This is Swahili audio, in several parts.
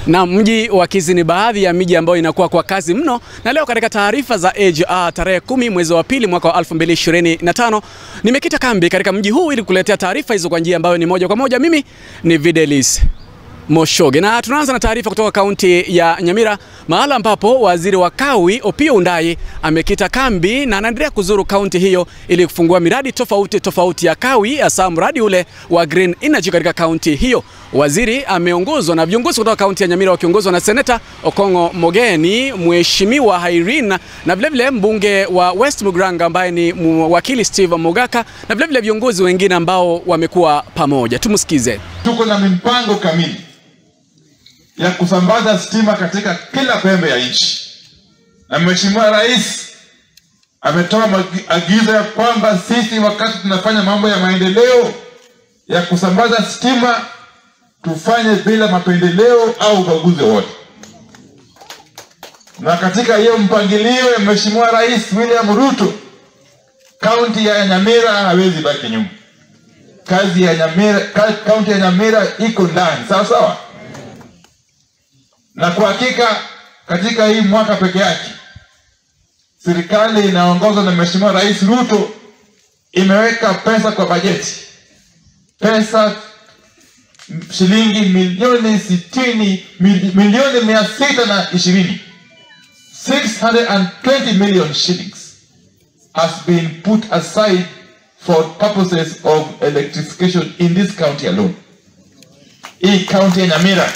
Na mji wa Kisii ni baadhi ya miji ambayo inakuwa kwa kasi mno, na leo katika taarifa za AGR tarehe 10 mwezi wa pili mwaka wa 2025 nimekita kambi katika mji huu ili kukuletea taarifa hizo kwa njia ambayo ni moja kwa moja. Mimi ni Videlis Moshoge, na tunaanza na taarifa kutoka kaunti ya Nyamira, mahala ambapo waziri wa Kawi Opiyo Wandayi amekita kambi na anaendelea kuzuru kaunti hiyo ili kufungua miradi tofauti tofauti ya Kawi, hasa mradi ule wa Green Energy katika kaunti hiyo. Waziri ameongozwa na viongozi kutoka kaunti ya Nyamira wakiongozwa na Seneta Okongo Mogeni, Mheshimiwa Irene, na vile vile mbunge wa West Mugranga ambaye ni wakili Steve Mogaka, na vile vile viongozi wengine ambao wamekuwa pamoja. Tumsikize. Tuko na mipango kamili ya kusambaza stima katika kila pembe ya nchi. Na Mheshimiwa Rais ametoa agizo ya kwamba sisi wakati tunafanya mambo ya maendeleo ya kusambaza stima tufanye bila mapendeleo au ubaguzi wote. Na katika hiyo mpangilio ya Mheshimiwa Rais William Ruto, kaunti ya Nyamira hawezi baki nyuma. Kazi ya Nyamira, kaunti ya Nyamira iko ndani, sawa sawa. Na kwa hakika katika hii mwaka peke yake serikali inaongozwa na Mheshimiwa Rais Ruto imeweka pesa kwa bajeti, pesa shilingi milioni 60, milioni 620, 620 million shillings has been put aside for purposes of electrification in this county alone. Hii county ya Nyamira,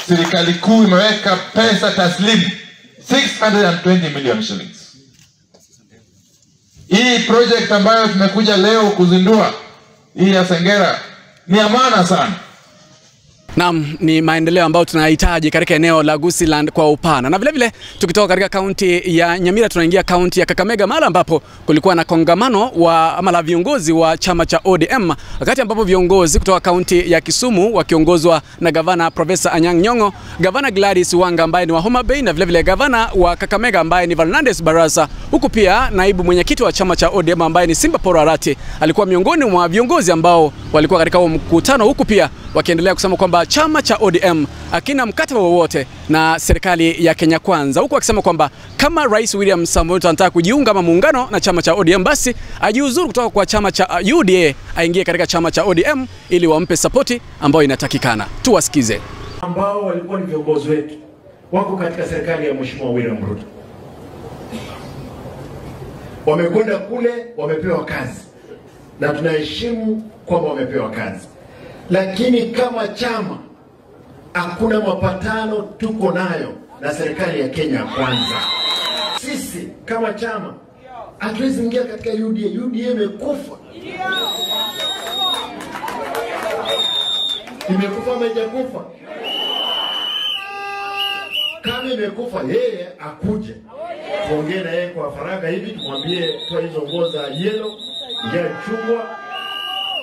serikali kuu imeweka pesa taslimu 620 million shillings. Hii project ambayo tumekuja leo kuzindua hii ya Sengera ni amana sana. Naam, ni maendeleo ambayo tunahitaji katika eneo la Gusiland kwa upana. Na vile vile tukitoka katika kaunti ya Nyamira tunaingia kaunti ya Kakamega, mahali ambapo kulikuwa na kongamano wa ama la viongozi wa chama cha ODM, wakati ambapo viongozi kutoka kaunti ya Kisumu wakiongozwa na gavana Professor Anyang' Nyong'o, gavana Gladys Wanga ambaye ni wa Homa Bay, na vile vile gavana wa Kakamega ambaye ni Fernandes Barasa, huku pia naibu mwenyekiti wa chama cha ODM ambaye ni Simba Porarati alikuwa miongoni mwa viongozi ambao walikuwa katika huo mkutano, huku pia wakiendelea kusema kwamba chama cha ODM hakina mkataba wowote na serikali ya Kenya Kwanza, huku akisema kwamba kama Rais William Samoei Ruto anataka kujiunga ama muungano na chama cha ODM, basi ajiuzuru kutoka kwa chama cha UDA aingie katika chama cha ODM ili wampe sapoti ambayo inatakikana. Tuwasikize. Ambao walikuwa ni viongozi wetu wako katika serikali ya Mheshimiwa William Ruto, wamekwenda kule, wamepewa kazi na tunaheshimu kwamba wamepewa kazi, lakini kama chama hakuna mapatano tuko nayo na serikali ya Kenya Kwanza. Sisi kama chama hatuwezi ingia katika UDA. UDA imekufa. Imekufa ama haijakufa? Kama imekufa, yeye akuje tuongee na yeye kwa faragha hivi, tumwambie toa hizo nguo za yellow, ingia chungwa,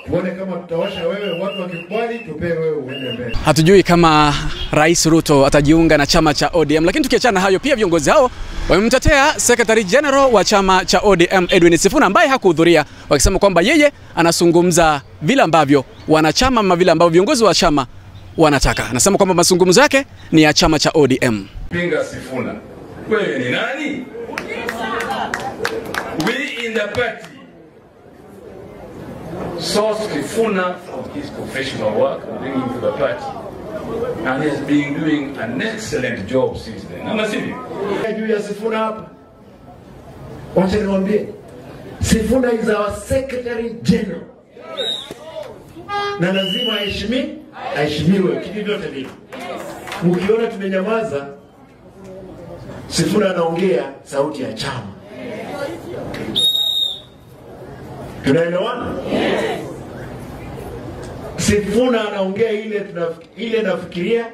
tuone kama tutawasha wewe, watu wakikubali tupewe wewe uende mbele. Hatujui kama Rais Ruto atajiunga na chama cha ODM, lakini tukiachana hayo, pia viongozi hao wamemtetea Secretary General wa chama cha ODM Edwin Sifuna ambaye hakuhudhuria, wakisema kwamba yeye anazungumza vile ambavyo wanachama ama vile ambavyo viongozi wa chama wanataka. Anasema kwamba mazungumzo yake ni ya chama cha ODM. Pinga Sifuna, wewe ni nani? We in the party saw Sifuna from his professional work bringing to the party, and has been doing an excellent job since then. Ama sivyo? Juu ya Sifuna hapa, wacha niwaambie, Sifuna is our Secretary General na lazima aheshimiwe kivyovyote vile. Mkiona tumenyamaza, Sifuna anaongea sauti ya chama. Tunaelewana? Yes. Sifuna anaongea ile nafikiria,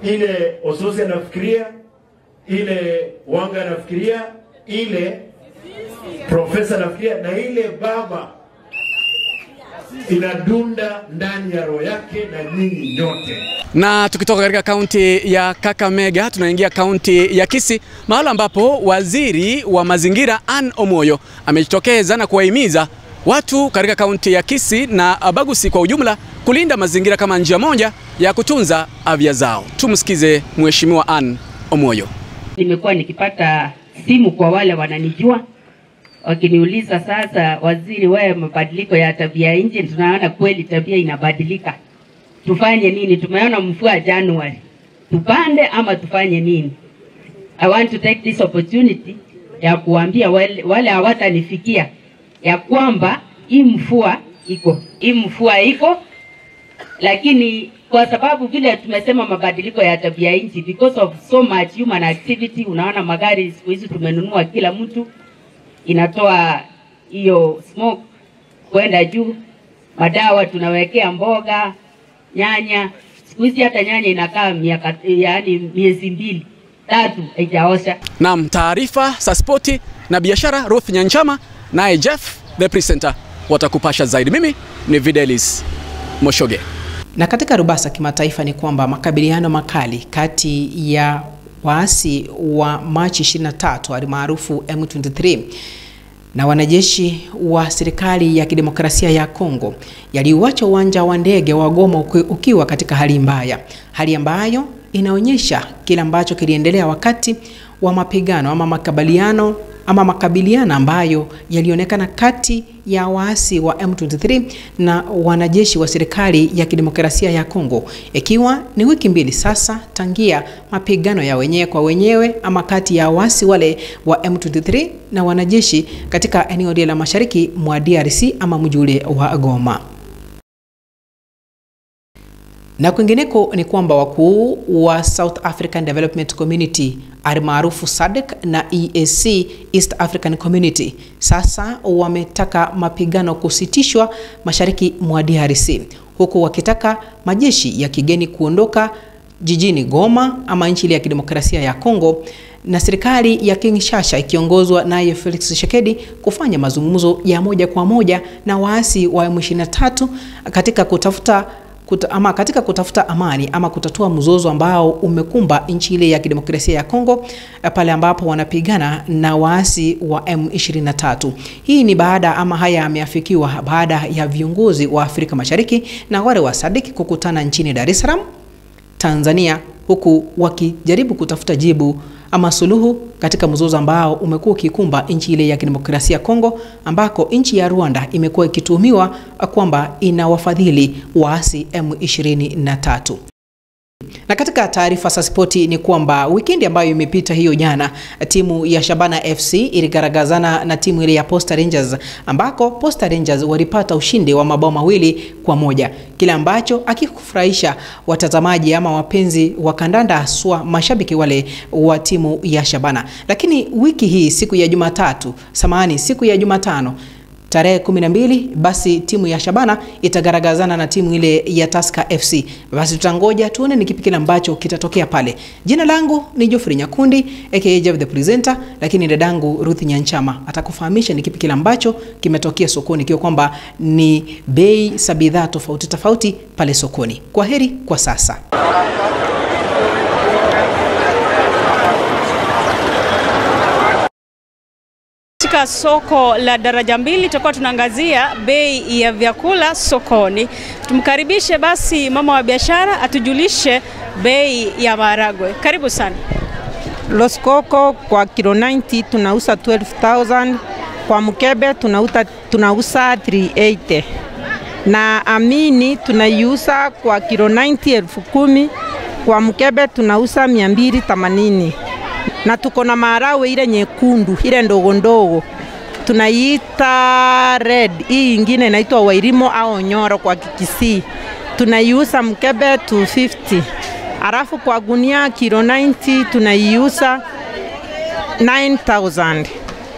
ile Osose anafikiria, ile Wanga anafikiria, ile Profesa anafikiria, na ile baba Inadunda ndani ya roho yake na nyinyi nyote. Na tukitoka katika kaunti ya Kakamega tunaingia kaunti ya Kisii, mahala ambapo waziri wa mazingira Anne Omoyo amejitokeza na kuwahimiza watu katika kaunti ya Kisii na Abagusi kwa ujumla kulinda mazingira kama njia moja ya kutunza afya zao. Tumsikize Mheshimiwa Anne Omoyo. Nimekuwa nikipata simu kwa wale wananijua wakiniuliza, sasa waziri, wewe mabadiliko ya tabia nchi, tunaona kweli tabia inabadilika, tufanye nini? Tumeona mvua Januari, tupande ama tufanye nini? I want to take this opportunity ya kuambia wale hawatanifikia ya kwamba hii mvua iko, hii mvua iko, lakini kwa sababu vile tumesema mabadiliko ya tabia nchi, because of so much human activity, unaona magari siku hizi tumenunua kila mtu, inatoa hiyo smoke kwenda juu, madawa tunawekea mboga, nyanya, siku hizi hata nyanya inakaa miaka, yaani miezi 2 3 haijaosha. Naam, taarifa za spoti na biashara, Ruth Nyanchama naye Jeff the presenter watakupasha zaidi. Mimi ni Videlis Moshoge. Na katika rubasa kimataifa ni kwamba makabiliano makali kati ya waasi wa Machi 23 almaarufu M23 na wanajeshi wa serikali ya kidemokrasia ya Kongo yaliuacha uwanja wa ndege wa Goma ukiwa katika hali mbaya, hali ambayo inaonyesha kile ambacho kiliendelea wakati wa mapigano ama makabiliano ama makabiliano ambayo yalionekana kati ya waasi wa M23 na wanajeshi wa serikali ya kidemokrasia ya Kongo, ikiwa ni wiki 2 sasa tangia mapigano ya wenyewe kwa wenyewe ama kati ya waasi wale wa M23 na wanajeshi katika eneo la mashariki mwa DRC ama mji ule wa Goma. Na kwingineko ni kwamba wakuu wa South African Development Community almaarufu SADC na EAC East African Community sasa wametaka mapigano kusitishwa mashariki mwa DRC, huku wakitaka majeshi ya kigeni kuondoka jijini Goma ama nchi ya kidemokrasia ya Kongo, na serikali ya Kinshasa ikiongozwa naye Felix Tshisekedi kufanya mazungumzo ya moja kwa moja na waasi wa M23 katika kutafuta katika kutafuta amani ama kutatua mzozo ambao umekumba nchi ile ya kidemokrasia ya Kongo pale ambapo wanapigana na waasi wa M23. Hii ni baada ama haya yameafikiwa baada ya viongozi wa Afrika Mashariki na wale wa SADC kukutana nchini Dar es Salaam, Tanzania, huku wakijaribu kutafuta jibu ama suluhu katika mzozo ambao umekuwa ukikumba nchi ile ya kidemokrasia ya Kongo, ambako nchi ya Rwanda imekuwa ikituhumiwa kwamba inawafadhili waasi M23. Na katika taarifa za spoti ni kwamba weekend ambayo imepita hiyo jana, timu ya Shabana FC iligaragazana na timu ile ya Posta Rangers, ambako Posta Rangers walipata ushindi wa mabao 2-1, kile ambacho akikufurahisha watazamaji ama wapenzi wa kandanda, haswa mashabiki wale wa timu ya Shabana. Lakini wiki hii siku ya Jumatatu, samahani, siku ya Jumatano tarehe 12, basi timu ya Shabana itagaragazana na timu ile ya Tusker FC. Basi tutangoja tuone ni kipi kile ambacho kitatokea pale. Jina langu ni Geoffrey Nyakundi aka Jeff the Presenter, lakini dadangu Ruth Nyanchama atakufahamisha ni kipi kile ambacho kimetokea sokoni, kiwa kwamba ni bei za bidhaa tofauti tofauti pale sokoni. Kwa heri kwa sasa. Katika soko la Daraja Mbili tutakuwa tunaangazia bei ya vyakula sokoni. Tumkaribishe basi mama wa biashara atujulishe bei ya maharagwe. Karibu sana. Loskoko kwa kilo 90 tunauza 12,000, kwa mkebe tunauza 380. Na amini tunaiuza kwa kilo 90 10,000, kwa mkebe tunauza 280. Na tuko na maharagwe ile nyekundu, ile ndogo ndogo tunaiita red, hii ingine inaitwa wairimo au nyoro kwa Kikisii. Tunaiuza mkebe 250. Alafu kwa gunia kilo 90 tunaiuza 9,000.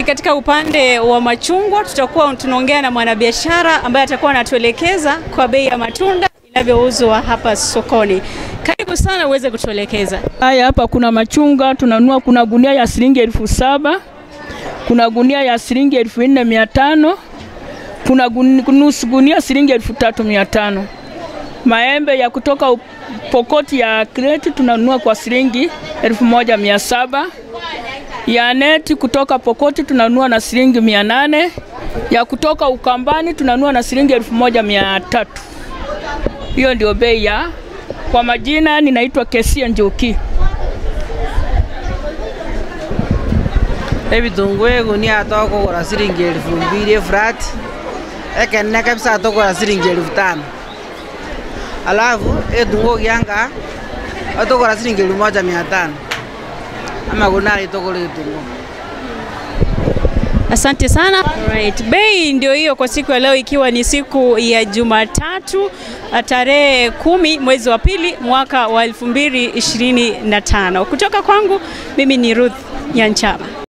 Katika upande wa machungwa tutakuwa tunaongea na mwanabiashara ambaye atakuwa anatuelekeza kwa bei ya matunda inavyouzwa hapa sokoni. Karibu sana uweze kutuelekeza. Haya, hapa kuna machungwa tunanunua, kuna gunia ya shilingi 7,000, kuna gunia ya shilingi 4,500, Kuna nusu gunia shilingi 3500. Maembe ya kutoka Pokoti ya kreti tunanunua kwa shilingi 1700. Ya neti kutoka Pokoti tunanunua na shilingi 800. Ya kutoka Ukambani tunanunua na shilingi 1300. Hiyo ndio bei ya. Kwa majina ninaitwa Kesia Njoki. Ebitungwe gunia tokogora shilingi 2000 flat. Ekene kabisa tokogora shilingi 5000. Alafu etungo gianga tokogora shilingi 1500. Ama gunari tokogora etungo. Asante sana. Right. Bei ndio hiyo kwa siku ya leo, ikiwa ni siku ya Jumatatu tarehe 10 mwezi wa pili mwaka wa 2025. Kutoka kwangu mimi ni Ruth Nyanchama.